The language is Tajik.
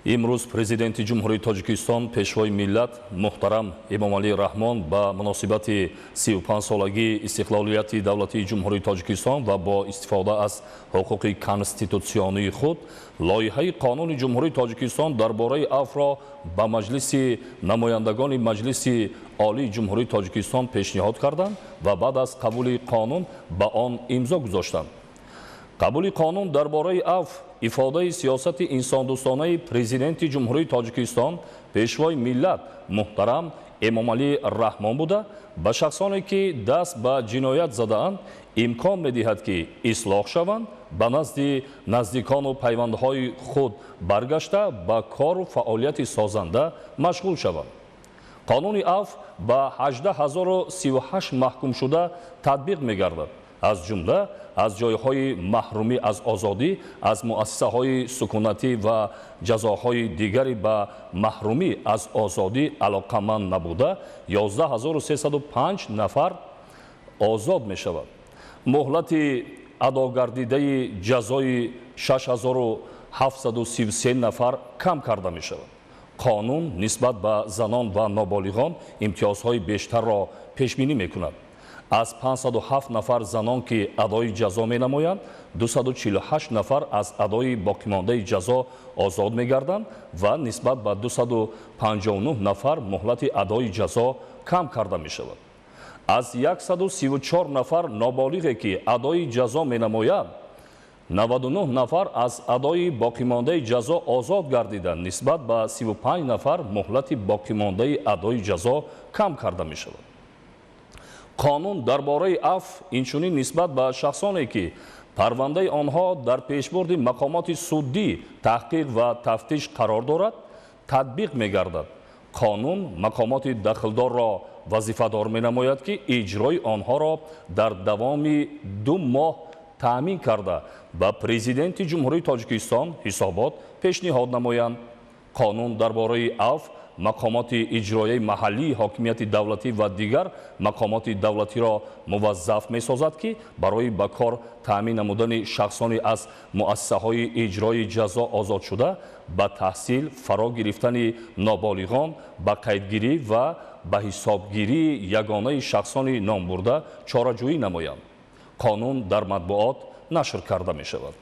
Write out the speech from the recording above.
Имрӯз Президенти Ҷумҳурии Тоҷикистон, Пешвои миллат муҳтарам Эмомалӣ Раҳмон ба муносибати 35-солагии истиқлолияти давлатии Ҷумҳурии Тоҷикистон ва бо истифода аз ҳуқуқи конститутсионии худ лоиҳаи Қонуни Ҷумҳурии Тоҷикистон дар бораи афвро ба Маҷлиси намояндагони Маҷлиси Олии Ҷумҳурии Тоҷикистон пешниҳод карданд ва баъд аз қабули қонун ба он имзо гузоштанд. Қабули қонун дар бораи афв ифодаи сиёсати инсондӯстонаи Президенти Ҷумҳурии Тоҷикистон, Пешвои миллат муҳтарам Эмомалӣ Раҳмон буда, ба шахсоне, ки даст ба ҷиноят задаанд, имкон медиҳад, ки ислоҳ шаванд, ба назди наздикону пайвандҳои худ баргашта, ба кору фаъолияти созанда машғул шаванд. Қонуни афв ба 18 038 маҳкумшуда татбиқ мегардад. Аз ҷумла аз ҷойҳои маҳрумӣ аз озодӣ, аз муассисаҳои сукунатӣ ва ҷазоҳои дигари ба маҳрумӣ аз озодӣ алоқаманд набуда 11 305 нафар озод мешавад. Муҳлати адогардидаи ҷазои 6733 нафар кам карда мешавад. Қонун нисбат ба занон ва ноболиғон имтиёзҳои бештарро пешбинӣ мекунад. Аз 507 нафар занон, ки адои ҷазо менамоянд, 248 нафар аз адои боқимондаи ҷазо озод мегарданд ва нисбат ба 259 нафар муҳлати адои ҷазо кам карда мешавад. Аз 134 нафар ноболиғе, ки адои ҷазо менамоянд, 99 нафар аз адои боқимондаи ҷазо озод гардида, нисбат ба 35 нафар муҳлати боқимондаи адои ҷазо кам карда мешавад. Қонун дар бораи афв инчунин нисбат ба шахсоне, ки парвандаи онҳо дар пешбурди мақомоти суддӣ, таҳқиқ ва тафтиш қарор дорад, татбиқ мегардад. Қонун мақомоти дахлдорро вазифадор менамояд, ки иҷрои онҳоро дар давоми 2 моҳ таъмин карда, ба Президенти Ҷумҳурии Тоҷикистон ҳисобот пешниҳод намоянд. Қонун дар бораи афв мақомоти иҷроияи маҳаллии ҳокимияти давлатӣ ва дигар мақомоти давлатиро муваззаф месозад, ки барои ба кор таъмин намудани шахсони аз муассисаҳои иҷрои ҷазо озодшуда, ба таҳсил фаро гирифтани ноболиғон, ба қайдгирӣ ва ба ҳисобгирии ягонаи шахсони номбурда чораҷӯӣ намоянд. Қонун дар матбуот нашр карда мешавад.